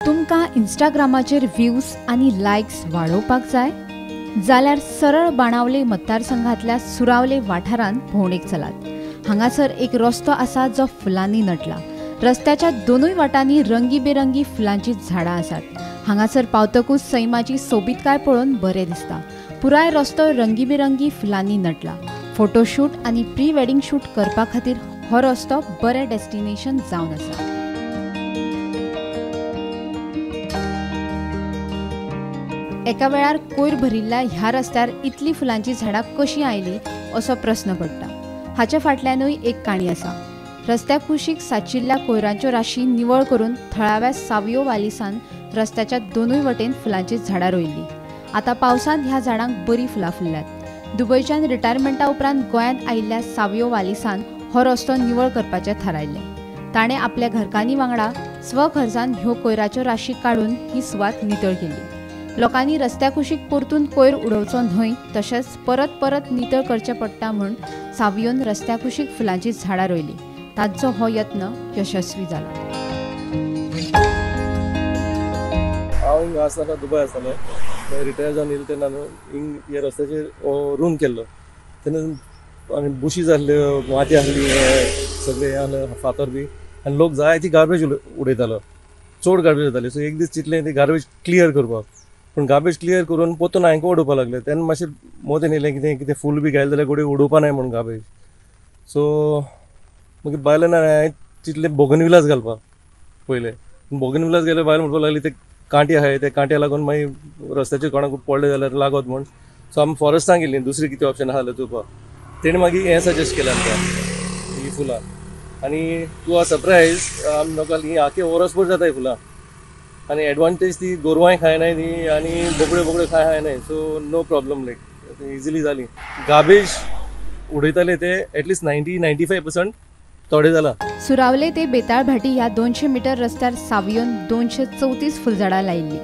तुमकां इंस्टाग्रामाचेर व्ह्यूज आनी लायक्स वाडोवपाक जाय जाल्यार सरळ बाणावले मतदारसंघातल्या सुरावले वाठारांत भोंवडेक चलात. हांगासर एक रस्तो आसा जो फुलांनी नटला. रस्त्याच्या दोनूय वाटांनी रंगीबेरंगी फुलांची झाडां आसात. हांगासर पावतकूच सैमाची सोबीतकाय पळोवन बरें दिसता. पुराय रस्तो रंगीबेरंगी फुलांनी नटला. फोटोशूट आनी प्री वेडिंग शूट करपा खातीर हो रस्तो बरें डेस्टिनेशन जावन आसा. एका वेळार कोयर भरिल्ल्या ह्या रस्त्यार इतली फुलांची झाडां कशीं आयलीं असो प्रस्न पडटा. हाच्या फाटल्यानूय एक काणी आसा. रस्त्या कुशीक साचिल्ल्या कोयरांच्यो राशी निवळ करून थळाव्या सावयो वालिसान रस्त्याच्या दोनूय वटेन फुलांची झाडां रोयिल्लीं. आतां पावसांत ह्या झाडांक बरीं फुलां फुल्ल्यांत. दुबयच्यान रिटायरमेंटा उपरांत गोंयांत आयिल्ल्या सावयो वालिसान हो रस्तो निवळ करपाचें थारायल्लें. ताणें आपल्या घरकान्नी वांगडा स्वखर्चान ह्यो कोयराच्यो राशी काडून ही सुवात नितळ केली. लोकांनी रस्त्या कुशीक परतून कोयर उडोवचो न्हय तशेंच परत परत नितळ करचें पडटा म्हूण सावयोन रस्त्या कुशीक फुलांची झाडां रोयलीं. तांचो हो यत्न यशस्वी जाला. हांव हिंगा आसतना दुबय आसतालो. रिटायर जावन येयलें तेन्ना न्हू हिंग ह्या रस्त्याचेर रूम केल्लो तेन्ना आनी बुशी जाल्ल्यो, माती आहली, सगळें हें फातर बी आनी लोक जाय ती गार्बेज उडयतालो. चड गार्बेज जाताली. सो एक दीस चिंतलें ती गार्बेज क्लियर करपाक. पूण गार्बेज क्लियर करून पोतून हांकां उडोवपाक लागले. तेन्ना मातशें मोदेन येयलें कितें कितें फूल बी घायलें जाल्यार गोडे उडोवपा नाय म्हूण गार्बेज. सो मागीर बायलां ना हांवें चिंतलें बोगनविलास घालपाक पयलें. बोगनविलास गेले बायल म्हणपाक लागली ते कांटे आहाय, ते कांट्या लागून मागीर रस्त्याचेर कोणाक पडले जाल्यार लागत म्हूण. सो आमी फॉरेस्टान गेलीं दुसरी कितें ऑप्शन आहा जाल्यार चोवपाक. तेणें मागीर हें सजेस्ट केलें आमकां ही फुलां. आनी टू our surprise आमी लोकांक ही आख्खे वरसभर जाता ही फुलां. आनी एडवांटेज ती गोरवांय खायनाय ती आनी बोकड्यो बोकड्यो खायनाय. So no problem, like easily जाली. गार्बेज उडयताले ते एटलिस्ट 90-95% थोडे जाला. सुरावले ते बेताळभाटी ह्या 200 मीटर रस्त्यार सावयोन 234 फुलझाडां लायिल्लीं.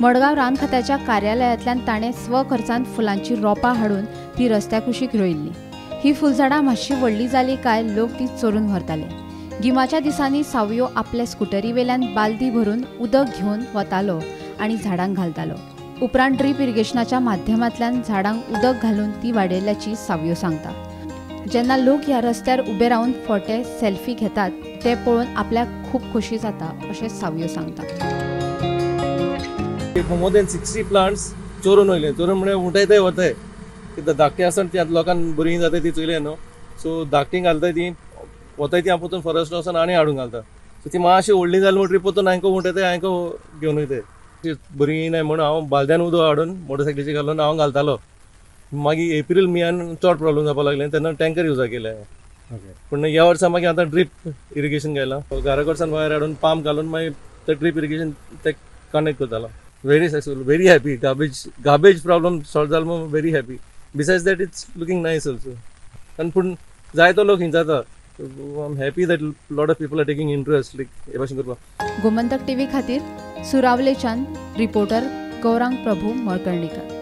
मडगांव रान खात्याच्या कार्यालयांतल्यान ताणें स्वखर्चान फुलांची रोपां हाडून ती रस्त्या कुशीक रोयिल्लीं. ही फुलझाडां मातशी व्हडली जाली काय लोक ती चोरून व्हरताले. गिमाच्या दिसांनी सावयो आपल्या स्कुटरी वेल्यान बालदी भरून उदक घेवन वतालो आनी झाडांक घालतालो. उपरांत ड्रीप इरिगेशनाच्या माध्यमांतल्यान झाडांक उदक घालून ती वाडयल्ल्याची सावयो सांगता. जेन्ना लोक ह्या रस्त्यार उबे रावन फोटे सेल्फी घेतात ते पळोवन आपल्याक खूब खोशी जाता अशें सावयो सांगता. मोर देन 60 प्लांट्स चोरून वयले. चोरून म्हळ्यार उठयताय वताय. धाकटी आसतना ती आतां लोकांक बरी जाता ती चोयले न्हू. सो धाकटी घालताय ती वताय ती हांव पोतून फॉरेस्ट वचून आनी हाडून घालता. सो ती मातशी व्हडली जाली म्हणटरी पोतून हांकां उठयताय हांकां घेवन वयताय. ती बरी नाय म्हूण हांव बालद्यान उदक हाडून मोटरसायकलीचेर घालून हांव घालतालो. मागीर एप्रील मेयान चड प्रॉब्लम जावपाक लागलें तेन्ना टँकर यूज केले. पूण ह्या वर्सा मागीर आतां ड्रीप इरिगेशन घायलां. घरा कडच्यान वायर हाडून पंप घालून मागीर ते ड्रीप इरिगेशन ते कनेक्ट करतालो. Very successful, very happy. Garbage problem solve जालो म्हूण very happy. Besides that it's looking nice also. आनी पूण जायतो लोक हिंग जाता. I am happy that lot of people are taking interest like हे भाशेन करपाक. गोमंतक टीव्ही खातीर सुरावलेच्यान रिपोर्टर गौरांग प्रभू मळकर्णिकर.